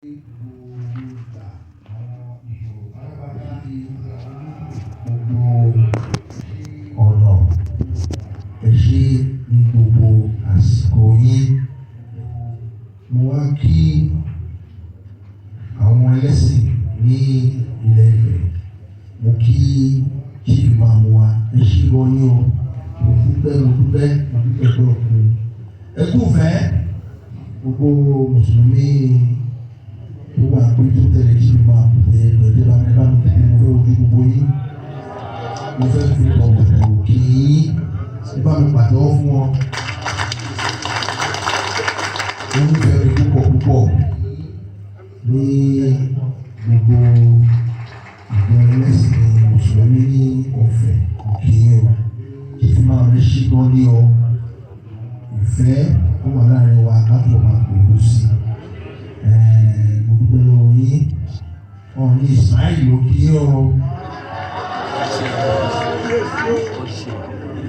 Gbogbo ọ̀nà ẹ ṣé ní gbogbo àsìkò yín. Mo wá kí àwọn ẹlẹ́sìn ní ilẹ̀ Ifẹ̀. Mo kí Chief Imam wa, ẹ ṣé gan ni o. Mo dúpẹ́, mo dúpẹ́, mo dúpẹ́ pé ọkùnrin. Ẹ kú ìfẹ́, gbogbo Mùsùlùmí tó wà pé tó tẹ̀lé Chief Imam ẹ lọ́jọ́ bá mi bá mi tẹ̀lé, mo fẹ́ ojú gbogbo yín. Mo fẹ́ fi tọ̀wọ̀tọ̀wọ̀ kí yín. Ẹ bá mi pàtẹ́wọ́ fún wọn. Mo nífẹ̀ẹ́ mi púpọ̀ púpọ̀ ní gbogbo ìjọ ẹlẹ́sìn Mùsùlùmí ní Ọ̀fẹ́, mo kí yín o. Chief Imam, ẹ ṣé gan ni o. Ìfẹ́ ó wà láàrin wa láti máa gbèrú sí i. Mo dúpẹ́ lọ́wọ́ yín. Ọ̀ọ̀ni Ismail ló kí yín o.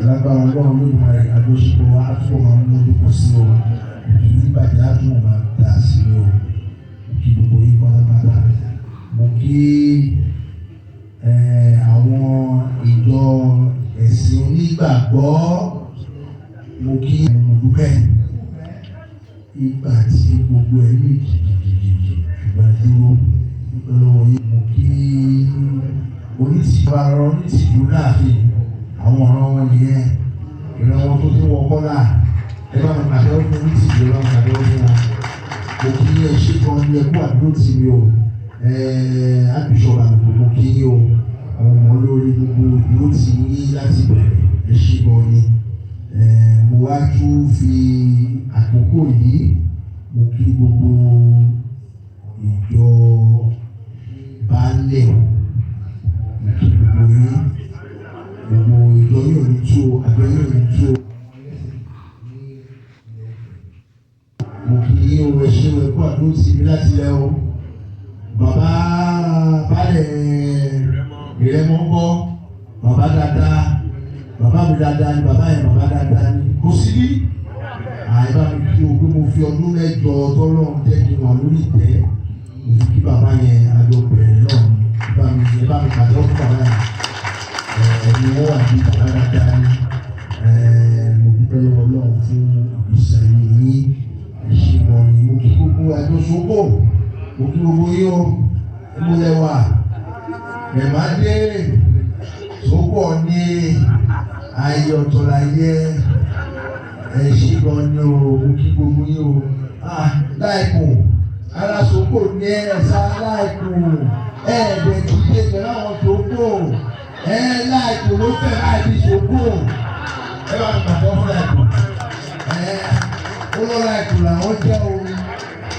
Lágbára Ọlọ́run Olódùmarè, àjọṣepọ̀ wa á túbọ̀ máa múnádóko sí o. Òkè ìbàjẹ́ á túbọ̀ máa dà sí o. Mo kí gbogbo yín pátápátá. Mo kí àwọn ìjọ ẹ̀sìn onígbàgbọ́. Mo kí, mo dúpẹ́. Ìgbà tí gbogbo ẹ̀ mì jìjìjìjì ṣùgbọ́n dúró, dúpẹ́ lọ́wọ́ yín. Mo kí onítìjú ara onítìjú láàfin, àwọn ọ̀ràn wọn nìyẹn. Ìran wọn tó ti wọ kọ́là. Ẹ bá mi pàtẹ́wọ́ fún onítìjú, ẹ bá mi pàtẹ́wọ́ fún wọn. Mo kí ẹ ṣé gan ni, ẹ kú àdúró tì mí o. Archbishop Àlùkò, mo kí yín o. Àwọn ọmọ olórí gbogbo ìdúró tì yín láti bẹ̀rẹ̀, ẹ ṣé gan ni. Mo wá tún fi àkókò yìí, mo kí gbogbo ìjọ baálẹ̀. Mo kí gbogbo yín. Gbogbo ìjọ yóò ní tú o, àjọ yóò ní tú o. Mo kí yín o, ẹ ṣé o, ẹ kú àdúró tì mí láti ilẹ̀ o. Bàbá baálẹ̀ Ìrẹ́mọ ń bọ̀, bàbá dáadáa, bàbá mi dáadáa ni bàbá yẹn, bàbá dáadáa ni. Kò sí bí. Àìbá mi kí o pé mo fi ọdún 8 tọ́lọ́run jẹ́ kí n wà lórí ìtẹ́. Mo fi kí bàbá yẹn, àjọ bẹ̀rẹ̀ náà ni. Ẹ bá mi pàtẹ́wọ́ fún bàbá yẹn. Ẹni wọ́n wà ní bàbá dáadáa ni. Mo dúpẹ́ lọ́wọ́ Ọlọ́run fún ìsẹ̀yìn yín. Ẹ ṣé gan ni. Mo kí gbogbo àjọṣepọ̀. Mo kí gbogbo yín o. Mo lẹ wà. Rẹ̀má dé. Sópọ̀ ní ayé ọ̀tọ̀ láyé. Ẹ ṣé gan ni o. Mo kí gbogbo yín o. Ah, láìkùn. Ara sópò ní ẹ̀sà láìkùn. Ẹ̀ẹ́dẹ̀ dídé pẹ̀lú àwọn sópò. Ẹ láìkùn ló fẹ́ láì bí sópò. Ẹ bá mi pàtẹ́wọ́ fún láìkùn. Ẹ ó lọ láìkùn làwọn jẹ́ o.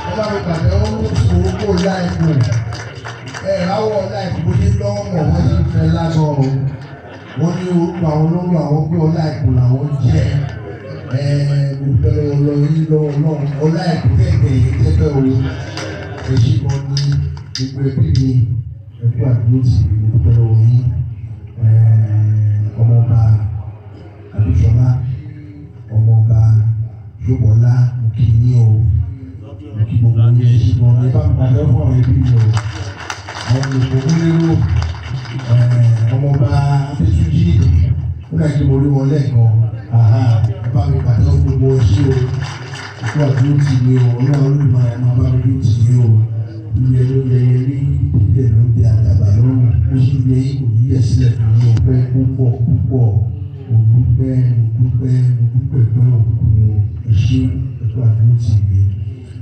Ẹ bá mi pàtẹ́wọ́ fún sópò láìkùn. Ẹ ráwọ̀ láìkùn bó ṣe lọ́wọ́ mọ̀ wọ́n ṣe ń fẹ́ lágọ̀ o. Wọ́n ní orúkọ àwọn olóró àwọn pé ọláìkùn làwọn jẹ́. Mo dúpẹ́ lọ́wọ́ Ọlọ́run yín lọ́wọ́ Ọlọ́run. Ọláìkùn kẹ̀kẹ́ yìí jẹ́ bẹ́ẹ̀ o. Ẹ ṣé gan ni gbogbo ẹbí mi. Ẹ kú àdúró tì mí, mo dúpẹ́ lọ́wọ́ yín. Ọmọọba Abíṣọlá, ọmọọba Ṣóbọ̀lá, mo kí yín o. Mo kí gbogbo yín, ẹ ṣé gan ni. Ẹ bá mi pàtẹ́wọ́ fún àwọn ẹbí mi o. Àwọn olùkọ́ lérò. Ọmọọba Adétúnjí, ó dà kí mo rí wọn lẹ́ẹ̀kan. Àhá, ẹ bá mi pàtẹ́wọ́ fún gbogbo ẹ ṣé o. Ẹ kú àdúró tì mí o. Ọlọ́run Olódùmarè máa bá mi dúró tì yín o. Ilé ló yẹ yẹrí, ilé ló di àdàbà lọ́rùn. Bó ṣe yẹ yín kò ní yẹ sílẹ̀ fún yín o. Pẹ́ púpọ̀ púpọ̀. Mo dúpẹ́, mo dúpẹ́, mo dúpẹ́ pẹ́ òkun o. Ẹ ṣé, ẹ kú àdúró tì mí.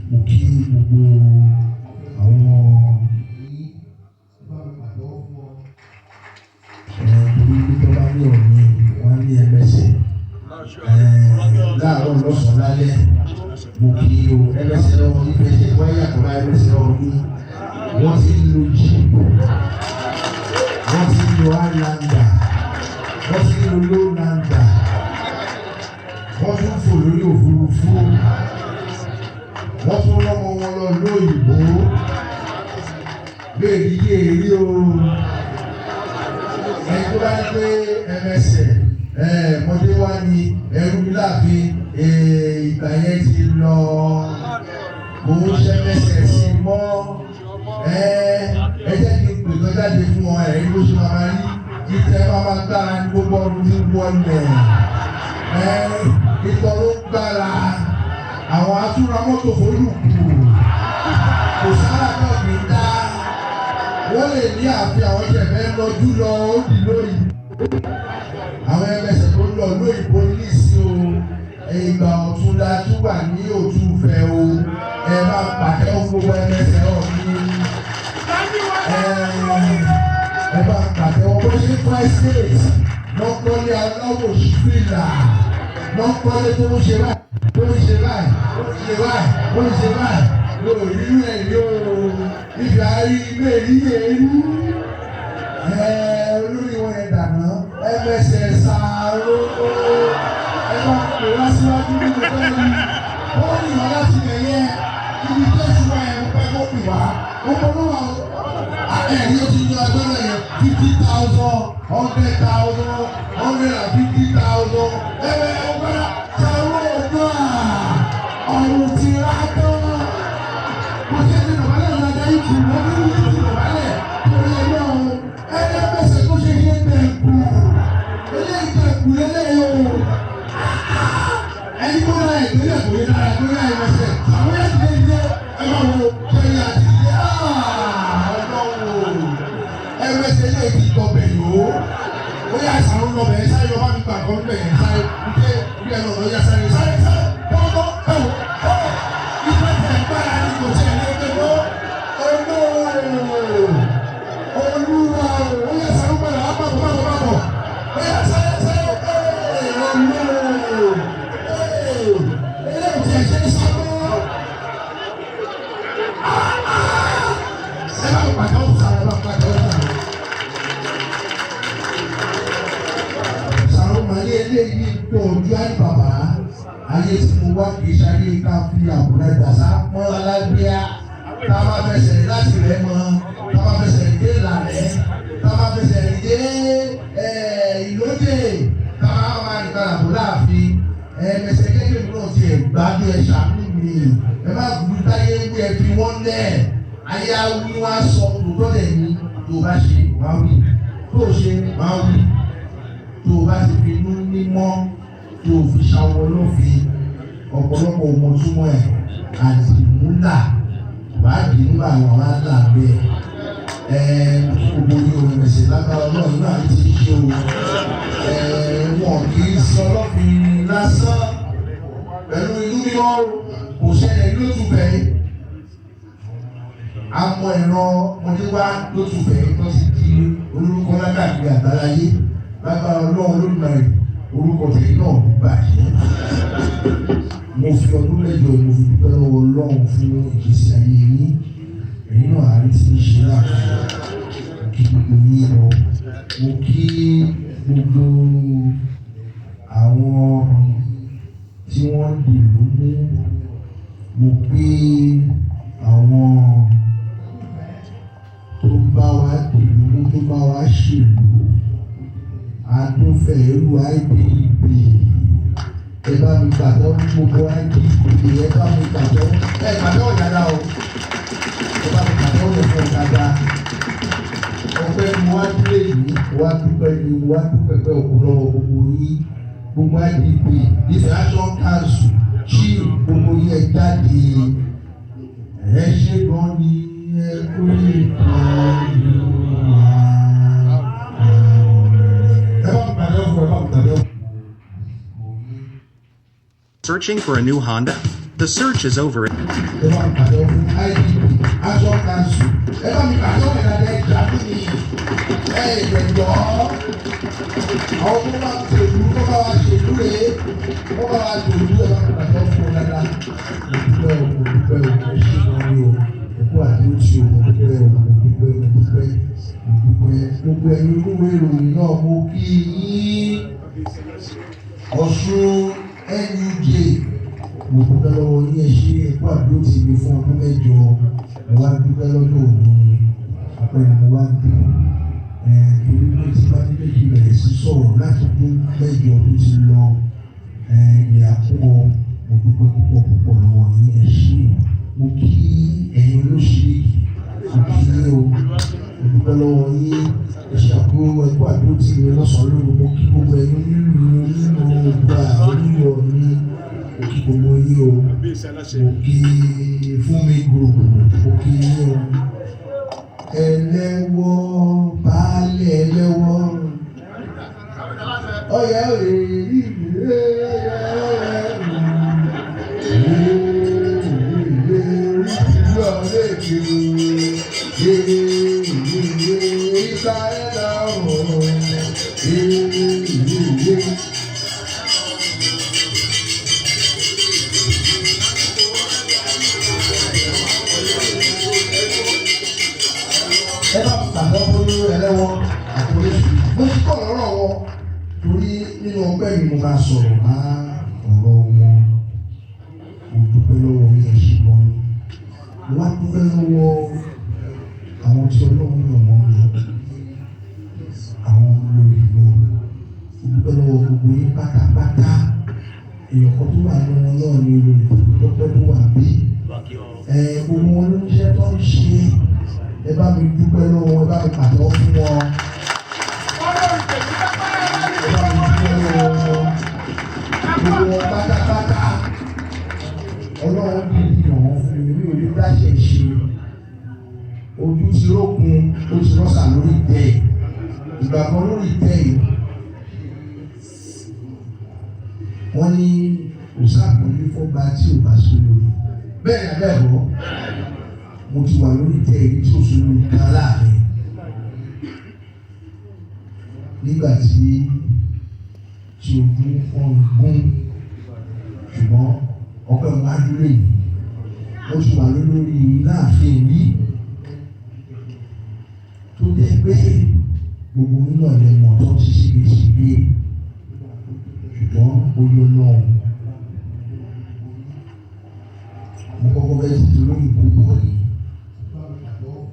Mo kí gbogbo àwọn. Torí pé tó bá ní ọ̀nì, wọ́n á ní ẹlẹ́sẹ̀. Láàárọ̀ lọ́sàn-án lálẹ́, mo kí o. Ẹlẹ́sẹ̀ lọ́wọ́ ní fẹ́ ṣe wáyé àkọ́bá ẹlẹ́sẹ̀ lọ́wọ́ ní. Wọ́n ti ń lo jíìpù, wọ́n ti ń lo Highlander, wọ́n ti ń lo Lowlander, wọ́n tún fò lórí òfurufú, wọ́n tún rọ́mọ wọn lọ lóyìnbó. Bẹ́ẹ̀ ni yé rí o. Ẹni tó bá ní pé ẹmẹsẹ̀ mọdé wá ní ẹrú mi láàfin, ìgbà yẹn ti lọ. Kò ń ṣe mẹsẹ̀ sí mọ́. Ẹ ẹ jẹ́ kí n pè tó jáde fún ọ, ẹ̀rí bó ṣe máa rí. Ìtẹ́ máa máa gbára ní gbogbo ọdún tí wọlé. Ẹ ìtọ́ ló ń gbára. Àwọn atúra mọ́tò fólùkù. Kò sára náà kì í dá. Wọ́n lè ní àfi àwọn tí ẹ̀fẹ́ lọ́jú lọ ó dì lóyìí. Àwọn ẹgbẹ́sẹ̀ tó ń lọ lóyìnbó níìsí o. Ìgbà ọ̀tún la tún wà ní òtúfẹ́ o. Ẹ máa pàtẹ́wọ́ fún gbogbo ẹgbẹ́sẹ̀ ọ̀hún. Ẹ máa pàtẹ́wọ́ bó ṣe kọ́ estate lọ́kọ́lé aláwọ̀ fìlà lọ́kọ́lé tó ń ṣe báyìí, tó ń ṣe báyìí, tó ń ṣe báyìí, tó ń ṣe báyìí. Yóò rí ẹ̀ yóò ìfẹ́ àárí ilé yìí èrú. Ẹ olórí wọn yẹn dànù ẹgbẹ́sẹ̀ sàárò. Ẹ máa pè wá síwájú nínú bẹ́ẹ̀ni. Ó ní ìwà láti bẹ̀yẹ ibi tó ṣùgbọ́n ẹ̀ ń pẹ́ kó pè wá. Ó mọ ló wà ó. Ẹ̀rí ó ti yan agbára yẹn 50,000, 100,000, 150,000. Ẹ̀rẹ̀ ọgbẹ́rẹ́ sàárò ọgbà ọ̀run ti rà tán. Kò sí ẹni dọ̀bálẹ̀ ọ̀làjà ikú wọ́n ní ìlú ti dọ̀bálẹ̀ torí ẹgbẹ́ ọ̀hún. Ẹlẹ́gbẹ̀sẹ̀ tó ṣe ṣe tẹ̀kù. Eléyìí tẹ̀kù lélẹ́yìí o. Ẹni kó náà ìpínlẹ̀ kò yẹ dára tó yá ìrẹsẹ̀. Àwọn yẹn ti lè dé ẹ máa wo kẹ́yìn àti ìdílé ọlọ́wọ́. Ẹrẹsẹ̀ ilé ti tọbẹ̀ yòó. Ó yà sàrún lọ bẹ̀rẹ̀ sáré lọ bá mi gbà kọ́ níbẹ̀ yẹn sáré. Ǹjẹ́ bí ẹ lọ lọ yà sáré sáré sáré tọ́tọ́ ẹ wò ó. Ìfẹ́ tẹ̀ ń gbára ní kò tiẹ̀ ní ẹgbẹ́ mọ́. Olúwa Olúwa ó yà sàrún padà wá bàbọ̀ bàbọ̀ bàbọ̀. Ó yà sáré sáré ẹ̀ olúwa ẹ̀ eléyìí tiẹ̀ ṣe é sábọ́. Ẹ bá mi pàtẹ́wọ́ fún Sàrò, ẹ bá mi pàtẹ́wọ́ fún Sàrò. Sàrò màlẹ́ eléyìí pọ̀ ojú ayé bàbá. Ayé tí mo wá kì í ṣayé ká fi àbúrò ẹ̀dá sá mọ́ alágbèá. Tá a bá fẹsẹ̀ rìn láti rẹ̀ mọ́, tá a bá fẹsẹ̀ rìn dé ìlànà, tá a bá fẹsẹ̀ rìn dé ìlódé, tá a bá máa rìn padà bọ̀ láàfin. Ẹ̀ẹ́dẹ̀sẹ̀ kékeré náà ti ẹ̀ gbádùn ẹ̀ ṣàánú mi. Ẹ má gbú táyé wí ẹ fi wọ́n lẹ̀. Ayé awi wá sọ tòótọ́ dẹ̀ ni tó o bá ṣe máa wí. Tó o ṣe máa wí. Tó o bá ti fi inú mímọ́ tó o fi ṣàwọ̀ lófin ọ̀pọ̀lọpọ̀ ọmọtúmọ̀ ẹ̀ àdìmúlà wàá dìímúlà àwọn aláàlá bẹ́ẹ̀. Ẹ gbogbo yìí o ẹ̀sìn lágbára Ọlọ́run náà ti ṣe o. Ẹ wọn kì í sọ lọ́fin lásán pẹ̀lú inú mímọ́ kò ṣẹlẹ̀ lótú bẹ́ẹ̀. Àmọ́ ìran ọmọdé wá lótú bẹ́ẹ̀ tó ti di olórúkọ lákàkiri àgbáláyé lágbára Ọlọ́run Olódùmarè orúkọ tèmi náà kò bàjẹ́. Mo fi ọdún mẹ́jọ mo fi dúpẹ́ lọ́wọ́ Ọlọ́run fún ìgbésí ayé yín. Ẹ̀yin náà àárín tí ń ṣe láàfin. Mo kí gbogbo yín lọ. Mo kí gbogbo àwọn tí wọ́n ń dìlú mú. Mo kí àwọn tó ń bá wa dìlú mú tó bá wa ṣèlú. Adúnfẹ̀ èrú IDP. Ẹ bá mi gbàgbọ́ ní gbogbo IDP. Ẹ bá mi gbàgbọ́. Ẹ gbàgbọ́ dáadáa o. Ẹ bá mi gbàgbọ́ lè fún dáadáa. Ọpẹ́ ni wá dúró yìí, wá dúpẹ́ ni wá dúpẹ́ pẹ́ òkú lọ́wọ́ gbogbo yín. Gbogbo IDP, Ife Action Council, Chief gbogbo yín ẹ jáde. Ẹ ṣé gan ni ẹ kú ìtọ́jú wa. Ẹ bá mi gbàgbọ́ fún ẹ bá mi gbàgbọ́. Searching for a new Honda? The search is over. Ẹ bá mi pàtẹ́wọ́ fún IDP Action Council. Ẹ bá mi pàtẹ́wọ́ ìdájọ́ ìjà fún mi. Ẹ ìgbẹ̀jọ́. Àwọn tó bá tòlú tó bá wa ṣèlú rèé. Tó bá wa tòlú ẹ bá mi pàtẹ́wọ́ fún wọn dáadáa. Mo dúpẹ́ o, mo dúpẹ́ o, ẹ ṣé gan ni o. Ẹ kú àdúró tí o, mo dúpẹ́ o, mo dúpẹ́, mo dúpẹ́, mo dúpẹ́. Gbogbo ẹ̀yin olúwo ìròyìn náà mo kí yín. Ọ̀ṣun NUJ mo dúpẹ́ lọ́wọ́ yín ẹ ṣé ẹ kú àdúró tì mí fún ọdún mẹ́jọ. Mo wá dúpẹ́ lọ́dọ̀ òní. Ọpẹ́ ni mo wá dé. Torí pé tí bá ní méjì bẹ̀rẹ̀ sí sọ̀rọ̀ láti ọdún mẹ́jọ tó ti lọ. Ìyá kú ọ. Mo dúpẹ́ púpọ̀ púpọ̀ lọ́wọ́ yín ẹ ṣé. Mo Mo kí ẹ̀yin olóṣèlú, mo kí yín o, mo dúpẹ́ lọ́wọ́ yín, ẹ ṣe àbúrò ẹ̀kọ́ àdúró tì mí lọ́sàn-án lóru. Mo kí gbogbo ẹ̀yin onílù, onílù Oòduà, onílù Ọ̀ọ̀ni, mo kí gbogbo yín o. Mo kí Fúnmi Group, mo kí yín o. Ẹlẹ́wọ́ baálé ẹlẹ́wọ́ ọ̀yẹ́ òye ìlú ọ̀yẹ́ òye. Ẹ bá pàtó fún ẹlẹ́wọ̀n àti oríṣi. Mo ti kọ̀ lọ́rọ̀ wọn torí nínú ọgbẹ́ mi mo máa sọ̀rọ̀ bá ọ̀rọ̀ wọn. Mo dúpẹ́ lọ́wọ́ yín, ẹ ṣé gan ni. Mo wá dúpẹ́ lọ́wọ́ àwọn tí Ọlọ́run yàn mọ́ mi, àwọn olórí mi. Mo dúpẹ́ lọ́wọ́ gbogbo yín pátápátá. Èèyàn kan tó wà nínú wọn náà ni olórí Tọ́pẹ́ tó wà bí. Ẹ gbogbo wọn ló ń ṣe tó ń ṣe. Ẹ bá mi dúpẹ́ lọ́wọ́ wọn, ẹ bá mi pàtẹ́wọ́ fún wọn. Ẹ bá mi dúpẹ́ lọ́wọ́ wọn. Gbogbo wọn pátápátá. Ọlọ́run bí yàn wọ́n fún mi, mi ò lè dáṣẹ̀ ṣe. Ojú ti rókun, ó ti rọ́ṣà lórí ìtẹ́ yìí. Ìgbà kan lórí ìtẹ́ yìí. Wọ́n ní kò sáàpọ̀lé fọ́ba tí ò bá so lórí. Bẹ́ẹ̀ ni abẹ́ ẹ̀rọ. Mo ti wà lórí ìtẹ́ yìí tí ò so lórí kan láàrin. Nígbà tí ojú wọn gún, ṣùgbọ́n ọpẹ́ wọn á dúró yìí. Mo ti wà lórí láàfin yìí tó jẹ́ pé gbogbo nínú ọ̀lẹ́ mọ̀ tó ń ṣe ségesège, ṣùgbọ́n ó yọ lọ́hùn. Mo kọ́kọ́ fẹ́ ti olóyìnbó bọ̀ ni.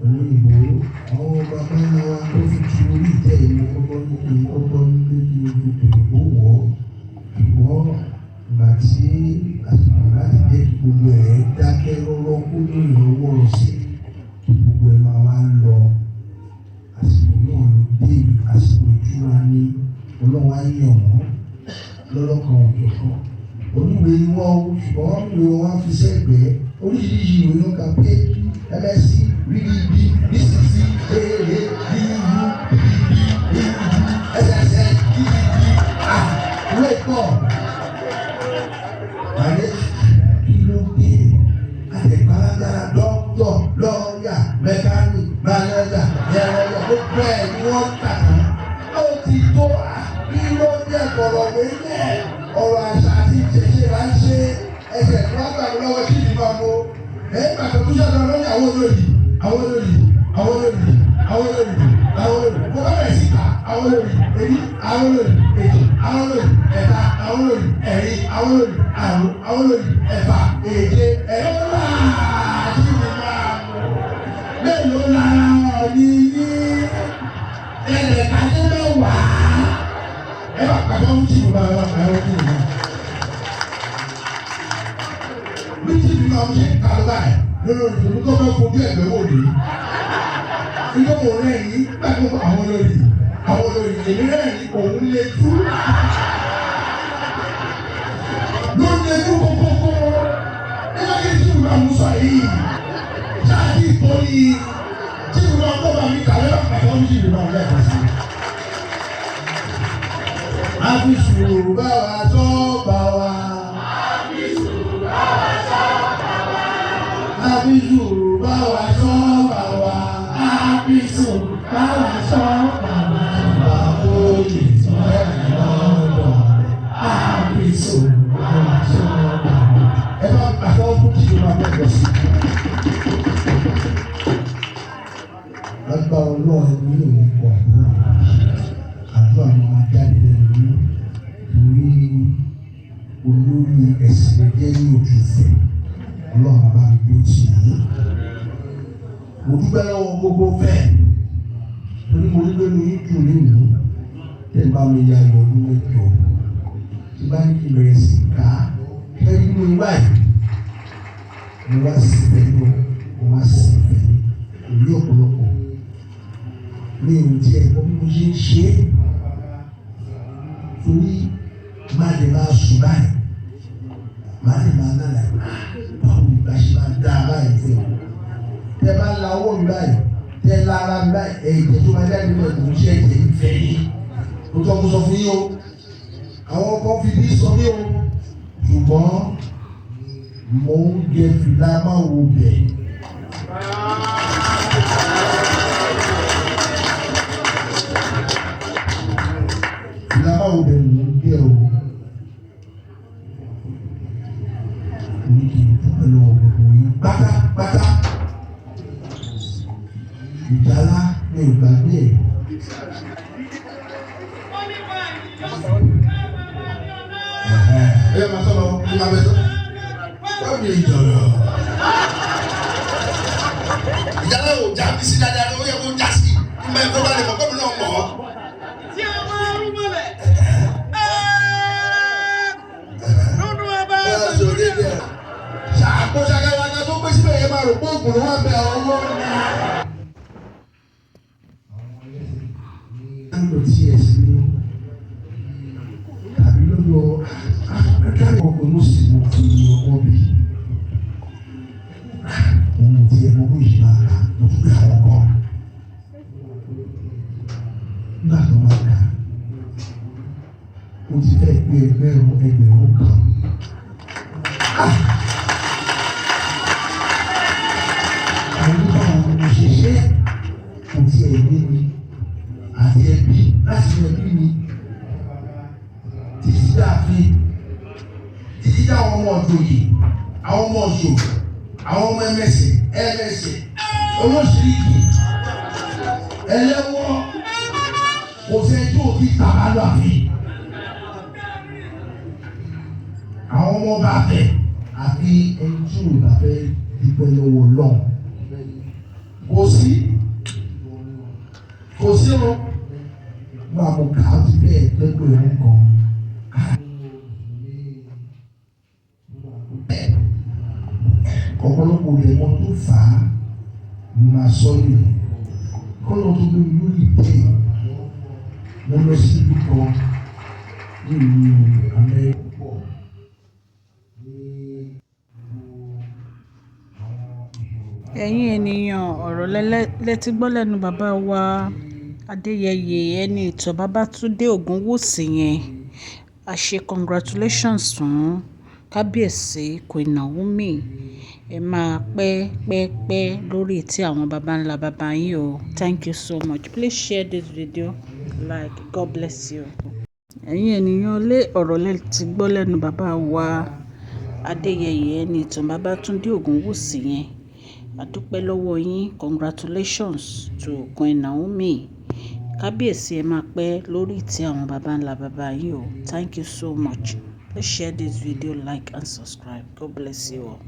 Olóyìnbó àwọn bàbá ńlá wa tó fi tu orí ìtẹ́ yìí, mo kọ́kọ́ ní kí n kọ́kọ́ ní pé kí ojú tòyìnbó wọ̀ ọ́. Ṣùgbọ́n ìgbà tí àsìkò láti jẹ́ kí gbogbo ẹ̀ dákẹ́ rọ́rọ́ kó ní ìrọwọ́ rọsẹ̀ kí gbogbo ẹ̀ máa wá lọ. Àsìkò náà ló dé, àsìkò ìtura ni. Ọlọ́run á yàn wọ́n lọ́lọ́kan òjọ̀kan. Oníwèé ni wọ́n o, ṣùgbọ́n ìwé wọn á fi sẹ́gbẹ̀ẹ́. Oríṣiríṣi ìwé ló ń ka: PhD, MSc, BDB, BCC, AA, BU, BB, AU, SSN, DDD. Ah, ìwé pọ̀. Àyè kí ló dé? Àtẹ̀gbálágbára dọ́kítọ̀, lọ́ọ̀yà, mẹkáníìkì, mánéjà, ẹ̀rọ gbogbo ẹ̀ ni wọ́n kà tán. Ó ti tó à, kí ló dé ọ̀rọ̀ wẹ́lẹ̀? Ọ̀rọ̀ àṣà àti ìṣẹ̀ṣe là ń ṣe. Ẹsẹ̀ tí wọ́n gbà mí lọ́wọ́ sí ìdí máa mo. Ẹ̀yìn bàtà tó ṣàtọ̀ lórí àwọn olórí, àwọn olórí, àwọn olórí, àwọn olórí, àwọn olórí. Mo bá bẹ̀rẹ̀ sí kà àwọn olórí, èyí, àwọn olórí, èjì, àwọn olórí, ẹ̀ta, àwọn olórí, ẹ̀rin, àwọn olórí, àrún, àwọn olórí, ẹ̀fà, èje, ẹ̀rọ àti ìdí máa mú. Mélòó lára ọ̀ní yín? Ẹ̀rẹ̀ kàdé mẹ́wàá. Ẹ bá pàtó ń tì mí bá ẹ bá pàtó ń tì mí. Bí tí mi máa ń ṣe ń ka láì lórí ìdùnnú tó fẹ́ fojú ẹ̀gbẹ́ wò ní. Nígbà mo rẹ̀ yín, nígbà tí mo bá àwọn olórí, àwọn olórí, èmi rẹ̀ yín, òun lè tú. Ló ń lè tú kókókó. Nígbà tí tí mi máa mú sọ yìí, ṣáàtì ìtòrí tí mi máa kọ́ bá mi kà lọ́wọ́ pàtó ń tì mí máa lẹ́ẹ̀kan sí. A fi sùúrù bá wa sọ́ bá wa. A fi sùúrù bá wa sọ́ bá wa. A fi sùúrù bá wa sọ́ bá wa. Bàbá òye tó ẹ̀ lọ́dọ̀. A fi sùúrù bá wa sọ́ bá wa. Ẹ bá àfọwọ́ fún kí ló máa bẹ̀rẹ̀ sí. Lágbára Ọlọ́run, ẹni yóò ní kọ àdúrà. Àdúrà máa máa jáde lẹ́nu yín torí olórí ẹ̀sìn ẹgbẹ́ ní Òjùfẹ̀. Ọlọ́run bàbá mi bí ó ti yìí. Mo dúpẹ́ lọ́wọ́ gbogbo fẹ́ torí mo rí pé mi ń dùn nínú tẹ́ ẹ bá mi ya ìwọ̀n ọdún 8 tí bá ní kí n bẹ̀rẹ̀ sí ká ẹni mú wá yìí. Mo wá sí ìfẹ́ ní o, mo wá sí ìfẹ́ ní òrí ọ̀pọ̀lọpọ̀. Mi ò tiẹ̀ mọ bí mo ṣe ń ṣe é torí má lè máa sùn báyìí, má lè máa lálàá báwo ni ìgbà ṣe máa dá báyìí fún ẹ. Tẹ bá la ọwọ́ mi báyìí, tẹ la ara mi báyìí, ẹ̀jẹ̀ tó máa jáde nílẹ̀ kò ń ṣe ẹ̀jẹ̀ ìfẹ́ yìí. Mo tọ́ mo sọ fún yín o, àwọn kan fi bí sọ mí o, ṣùgbọ́n mò ń gẹ fìlà máa wo bẹ̀. Fìlà máa wo bẹ̀ mò ń gẹ o. Èmi kì í dúpẹ́ lọ́wọ́ gbogbo yín pátápátá. Ìjálá mi ò gbàgbé ẹ̀. Ẹ máa sọ̀rọ̀, ẹ máa bẹ sọ. Wọ́n mi ìjọ̀rọ̀. Ìjálá ò já mi sí dáadáa, ó yẹ kó já sí. Ìmọ̀ ẹ̀kọ́ bá lè mọ̀ gómìnà mọ̀ ọ́. Tí a máa rú mọ́lẹ̀. Nínú ọba Bẹ́ẹ̀ sọ ní ilẹ̀. Ṣàkóso ṣàkàlàkà tó gbé síbẹ̀ yẹn máa rò pé òògùn ló wà bẹ́ẹ̀ ọwọ́ ni. Lọ́dọ̀ tí ẹ sí ní tàbí lọ́dọ̀ akẹ́kọ̀ọ́ ọkùnrin ló sì mọ̀ fi ọkọ bí. Òun ti ẹ̀ mọ bó yìí máa kà mo tún gbé àwọn kan. Nígbà tó máa kà, ó ti fẹ́ pé ẹgbẹ̀rún ẹgbẹ̀rún kan. Àwọn oníbàárà mo ṣe ṣe kò tiẹ̀ yé mi àti ẹbí láti inú ẹbí mi títí dáàfin títí dáwọn ọmọ ọ̀dọ́yè, àwọn ọmọ ọ̀ṣọ́, àwọn ọmọ ẹmẹsẹ̀ ẹmẹsẹ̀ olóṣèlú ẹlẹ́wọ́ kò sẹ́ni tó ti tàbá lọ àfin àwọn ọmọ bá fẹ́ àfi ẹni tí ò bá fẹ́ dúpẹ́ lọ́wọ́ Ọlọ́run kò sí kò sí o gba mo kà á ti bẹ́ẹ̀ lẹ́gbẹ̀rún kan. Ọ̀pọ̀lọpọ̀ rẹ̀ mọ tó fà á mo máa sọ yìí kọ́lọ́ tó gbé mi lórí ìtẹ́ mo lọ sí ìlú kan ní ìlú Amẹ́ríkà. Ẹ̀yin ènìyàn, ọ̀rọ̀ lẹ ti gbọ́ lẹ́nu bàbá wa Adéyẹyẹ Ẹniìtàn Babátúndé Ògúnwúsì yẹn. A ṣe congratulations fún Kábíyèsí Queen Naomi. Ẹ máa pẹ́ pẹ́ pẹ́ lórí tí àwọn baba ńlá baba yín o. Thank you so much. Please share this video, like. God bless you. Ẹ̀yin ènìyàn lé, ọ̀rọ̀ lẹ ti gbọ́ lẹ́nu bàbá wa Adéyẹyẹ Ẹniìtàn Babátúndé Ògúnwúsì yẹn. A dúpẹ́ lọ́wọ́ yín. Congratulations to Queen Naomi. Kábíyèsí, ẹ máa pẹ́ lórí ìtẹ́ àwọn baba ńlá baba yín o. Thank you so much. Please share this video, like and subscribe. God bless you all.